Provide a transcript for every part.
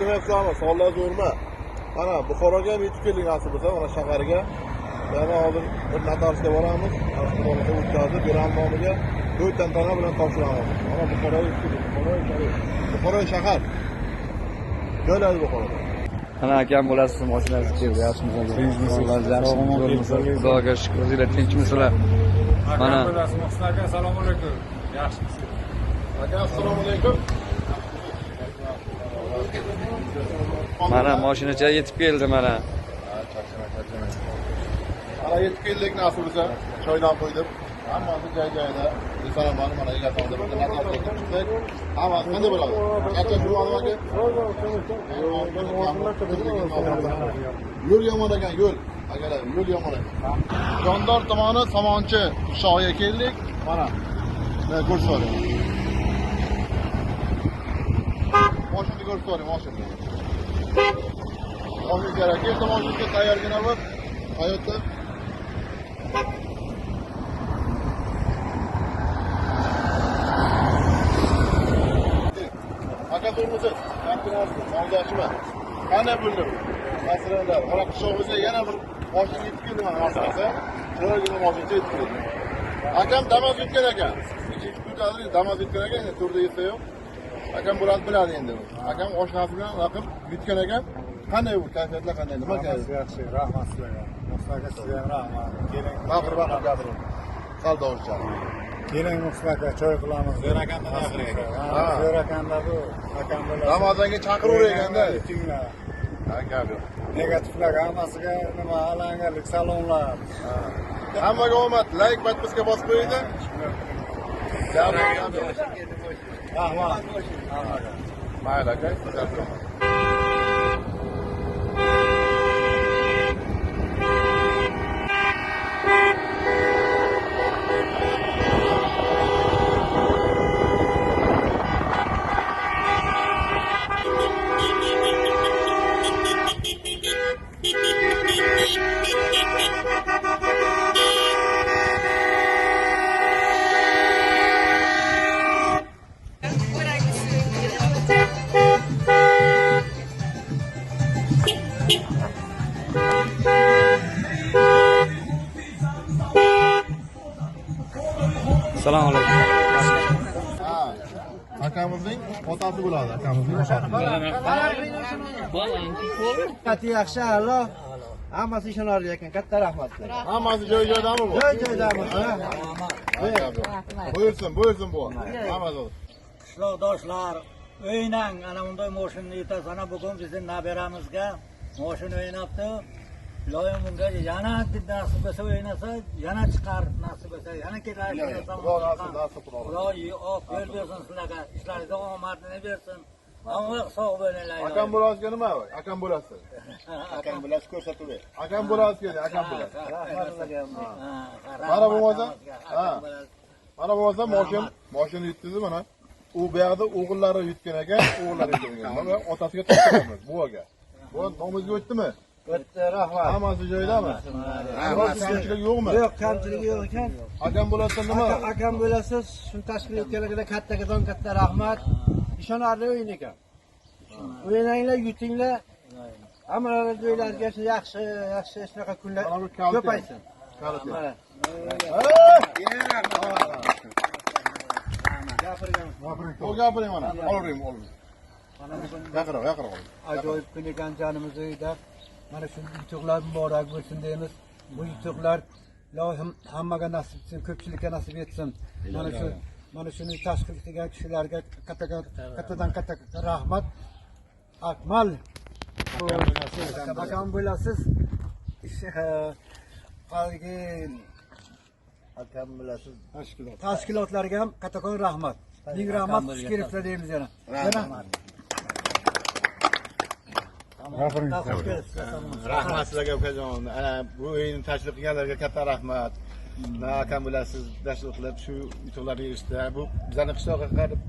Charchamayapsizlarmi? Sonlar zo'rmi? Mana Buxoroga ham yetib keldik nasib bo'lsa, mana shaharga. Yana hozir bir notariusga boramiz. Xudo xohlasa o'tkazib, beramiz nomiga. To'y tantana bilan topshiramiz. Mana Buxoroga yetib keldik. Buxoro sharif. Buxoro shahar. Joyladi Buxoroda. Mana akam bo'lasiz, mashinasi keldi. Yaxshimisiz? Tinchmisizlar? Yaxshimisiz? Xudoga shukur, o'zinglar tinchmisizlar? Mana Akam bo'lasiz, Muhsin aka, assalomu alaykum. Yaxshimisiz? Aka, assalomu alaykum. Mana mashinacha yetib keldi mana. Mana yetib keldik nasib bo'lsa, choydan qo'ydim. Hammasi joy-joyida. Risolamani mana egasi oldi. Bir notariusga kirib chiqdik. Hammasi qanday bo'ladi? Charchash bo'lmadimi aka? Yo'l yomon ekan, yo'l. Akalar, yo'l yomon ekan. Jondor tumani Somonchi qishlog'iga keldik. Mana. Mana ko'rsatib. Moshinani ko'rsatib, moshinani. Moshin kerak. Keldi moshinga tayyorgina bir. Hayotda Aka zo'rmisiz? Mavzuchiman. Qanday bo'ldi bu? Masalan, mana qishlog'imizga yana bir moshin yetib keldi mana masalasi. Chiroyligina moshincha yetib keldi. Akam Damas yutgan ekan. Ikkinchi turda Damas yutgan ekan, endi turda yetsa yo'q. Akam bular biladi endi. Akam oshnasi bilan raqib yutgan ekan. Qanday bu kayfiyatlar qanday? Nima Hammasi kayfiyat? yaxshi, rahmat sizlarga. Muhsin aka, sizga ham rahmat. Keling. Baqir baqir gapiring. Sal tovushcha. Keling Muhsin aka, choy qilamiz. Zo'r akamdan gapir aka. Ha, zo'r akamda bu. Akam bo'lasiz. Ramazonga chaqiruv ekanda. Yutinglar. Ha, gap yo'q. Negativlar hammasiga nima alangalik salomlar. Hammaga omad. Like, podpiska bosib qo'yinglar. Gap yo'q, gap yo'q. Rahmat. Hammaga. Mayli aka, sizlar. Assalomu alaykum. Ha, akamizning otasi bo'ladi, akamizning otasi. Haqiqati yaxshi, a'lo. Hammasi ishonarli ekan. Katta rahmat sizlarga. Hammasi joy joyidami bu? Joy joydami? Ha, gap yo'q. Buyursin, buyursin bu. Hammasi. Qishloqdoshlar, o'ynang, ana bunday moshinni yutasiz. Ana bugun bizning nabiramizga moshin o'ynabdi. Iloyim bunga yana nasib bo'lsa o'ynasa, yana chiqar, nasib bo'lsa, yana kelar. Xudo nasib, nasib xudo. Xudo oq yo'l bersin sizlarga, ishlaringizga omadini bersin. Hamma sog' bo'linglar. Akam bo'lasiga nima? Akam bo'lasi. Akam bo'lasiz ko'rsatib ber. Akam bo'lasiga, akam bo'lasi. Rahmat sizlarga. Mana bo'lmasa, ha. Mana bo'lmasa moshin yutdi mana. U bu yoqda o'g'illari yutgan ekan, o'g'illari yutgan ekan. Mana otasiga topshiramiz, buvaga. Bu nomizga o'tdimi? O'tdi, rahmat. Hammasi joyidami? Biror kamchilik yo'qmi? Yo'q, kamchiligi yo'q ekan. Akam bo'lasi nima? Akam bo'lasiz, shuni tashkil etganlarga kattadan katta rahmat. Ishonarli o'yin ekan. O'ynanglar, yutinglar. Hammalar joylariga shu yaxshi, yaxshi shunaqa kunlar Mana bu kalta. ko'paysin. Kalta. Mana. Gapirgan. O gapiring mana. Olavering, olavering. Yaqinroq, yaqinroq oling. Ajoyib kun ekan jonimiz uyda. Mana shu yutuqlar muborak bo'lsin deymiz. Bu yutuqlar ilohim hammaga nasib etsin, ko'pchilikka nasib etsin. Mana shuni tashkil qilgan kishilarga kattadan katta rahmat. Akmal akam bo'lasiz. Haligi Akam bo'lasiz. tashkilotlarga ham kattakon rahmat. Ming rahmat, xush kelibsizlar deymiz yana. Yana xush kelibsizlar. Rahmat sizlarga ukajon. Ana bu o'yinni tashkil qilganlarga katta rahmat. Na akam bo'lasiz tashkil qilib shu yutuqlarga erishdi. Bu bizning qishloqqa qarab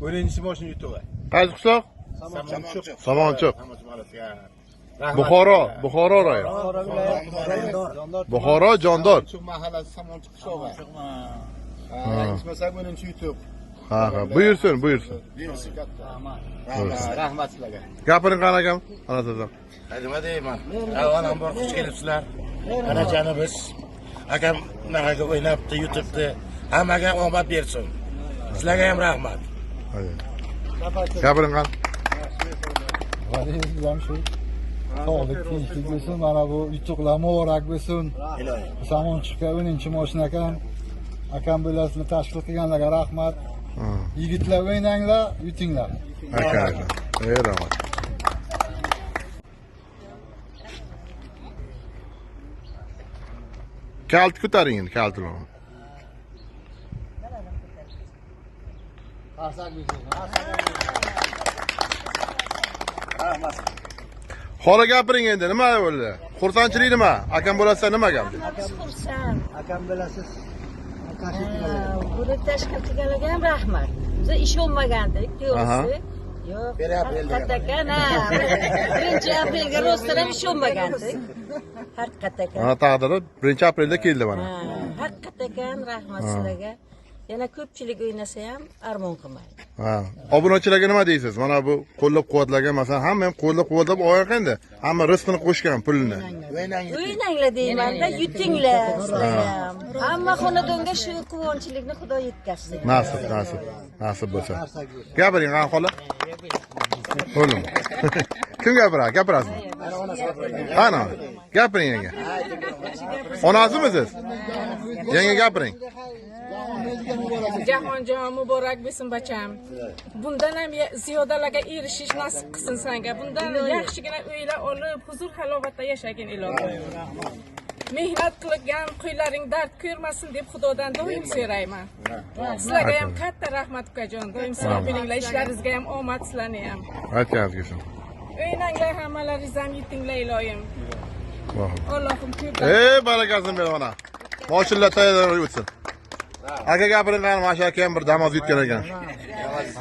10-chi moshin yutug'i. Qaysi qishloq? Samonchiq. Samonchiq. Samonchiq mahallasiga. Rahmat. Buxoro, Buxoro rayoni. Buxoro Jondor. Samonchiq mahallasi, Samonchiq qishlog'i. Ha, yanglishmasak 10-chi yutuq. Ha, ha, buyursin, buyursin. Rahmat, rahmat sizlarga. Gapiring qani akam? Ana sizdan. Nima deyman? Avvalambor xush kelibsizlar. Ana janimiz akam bunaqaga o'ynabdi, yutibdi. Hammaga omad bersin. Sizlarga ham rahmat. Hadi. Gapiring qani. Ham shu sog'lik, tinchlik bo'lsin, mana bu yutuqlar muborak bo'lsin. Iloyim. Samonchiqqa 10-moshina akam. Akam bo'lasini tashkil qilganlarga rahmat. Yigitlar o'ynanglar, yutinglar. Aka, aka. Ey rahmat. Kalit ko'taring endi, kalitni. Xola gapiring endi, nima bo'ldi? Xursandchilik nima? Akam bo'lasa nima gap? Hammamiz xursand. Akam bilasiz. Buni tashkil qilganlarga ham rahmat. Biz ishonmagandik, to'g'risi. Yo'q, haqiqatan ha. 1-aprelga rostdan ham ishonmagandik. Haqiqatan. Mana taqdiri 1-aprelda keldi mana. Ha, haqiqatan rahmat sizlarga. Yana ko'pchilik o'ynasa ham armon qilmaydi. Ha. Obunachilarga nima deysiz? Mana bu qo'llab-quvvatlagan, masalan, hamma ham qo'llab-quvvatlab olgan endi. Hamma rizqini qo'shgan pulini. O'ynanglar deymanda, yutinglar sizlar ham. Hamma xonadonga shu quvonchlikni Xudo yetkazsin. Nasib, nasib. Nasib bo'lsa. Gapiring, qani xola. O'g'lim. Kim gapiradi? Gapirasizmi? Qani? Gapiring yanga. Onasimisiz? Yanga gapiring. Jahonjon muborak bo'lsin bacham. Bundan ham ziyodalarga erishish nasib qilsin senga. Bundan yaxshigina uylar olib, huzur halovatda yashagin ilohim. Mehnat qilgan qo'llaring dard ko'rmasin deb Xudodan doim so'rayman. Sizlarga ham katta rahmat ukajon. Doim sog' bo'linglar, ishlaringizga ham omad sizlarni ham. Aytganingiz kelsin. O'ynanglar hammalaringiz ham yetinglar iloyim. Allohim ko'p Ey barakasini ber mana. Moshinlar tayyor o'tsin. Aka gapiring qani, mana shu aka ham bir Damoz yutgan ekan.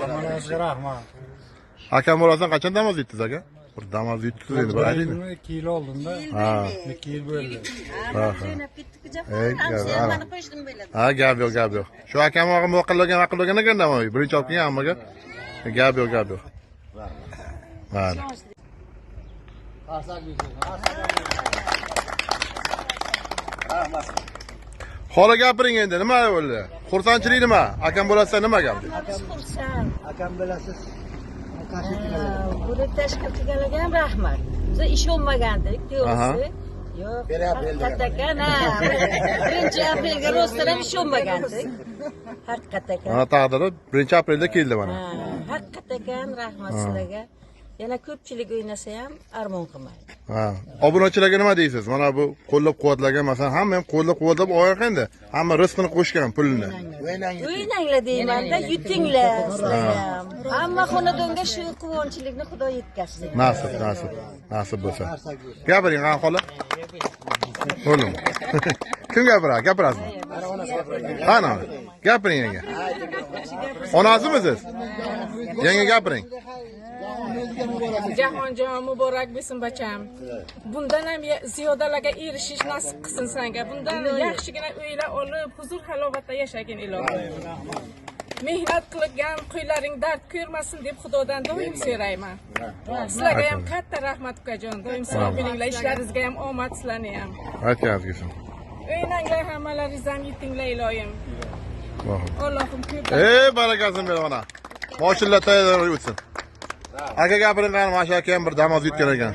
Hammangizga rahmat. Akam bo'lasan qachon Damoz yutdingiz aka? Bir Damoz yutdingiz endi bir ayting. 2 yil oldinda, Ha. 2 yil bo'ldi. Ha, ha. O'ynab ketdik Ey, Jahon. gap, Mana qo'shdim bo'ladi. Ha, gap yo'q, gap yo'q. Shu akam og'im muvaqqilgan, aqllagan ekan Damoz. Birinchi olib kelgan hammaga. Gap yo'q, gap yo'q. Mayli. Xola gapiring endi, nima bo'ldi? Xursandchilik nima? Akam bo'lasa nima gap? Hammamiz xursand. Akam bilasiz. Buni tashkil qilganlarga ham rahmat. Biz ishonmagandik, to'g'risi. Yo'q, haqiqatan ha. 1-aprelga rostdan ham ishonmagandik. Haqiqatan. Mana taqdiri 1-aprelda keldi mana. Ha, haqiqatan rahmat sizlarga. Yana ko'pchilik o'ynasa ham armon qilmaydi. Ha. Obunachilarga nima deysiz? Mana bu qo'llab-quvvatlagan, masalan, hamma ham qo'llab-quvvatlab olgan endi. Hamma rizqini qo'shgan pulini. O'ynanglar deymanda, yutinglar sizlar ham. Hamma xonadonga shu quvonchlikni Xudo yetkazsin. Nasib, nasib. Nasib bo'lsa. Gapiring, qani xola. O'g'lim. Kim gapiradi? Gapirasizmi? Qani? Gapiring yanga. Onasimisiz? Yanga gapiring. Jahonjon muborak bo'lsin bacham. Bundan ham ziyodalarga erishish nasib qilsin senga. Bundan yaxshigina uylar olib, huzur halovatda yashagin ilohim. Mehnat qilgan qo'llaring dard ko'rmasin deb Xudodan doim so'rayman. Sizlarga ham katta rahmat ukajon. Doim sog' bo'linglar, ishlaringizga ham omad sizlarni ham. Aytganingiz kelsin. O'ynanglar hammalaringiz ham yetinglar iloyim. Allohim ko'p Ey barakasini ber mana. Moshinlar tayyor o'tsin. Aka gapiring qani, mana shu aka ham bir Damoz yutgan ekan.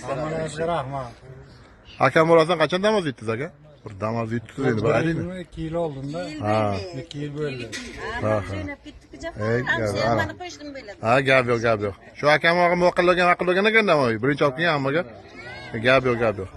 Hammangizga rahmat. Akam bo'lasan qachon Damoz yutdingiz aka? Bir Damoz yutdingiz endi bir ayting. 2 yil oldinda, Ha. 2 yil bo'ldi. Ha, ha. O'ynab ketdik Ey, Jahon. gap, Mana qo'shdim bo'ladi. Ha, gap yo'q, gap yo'q. Shu akam og'im muvaqqilgan, aqllagan ekan Damoz. Birinchi olib kelgan hammaga. Gap yo'q, gap yo'q.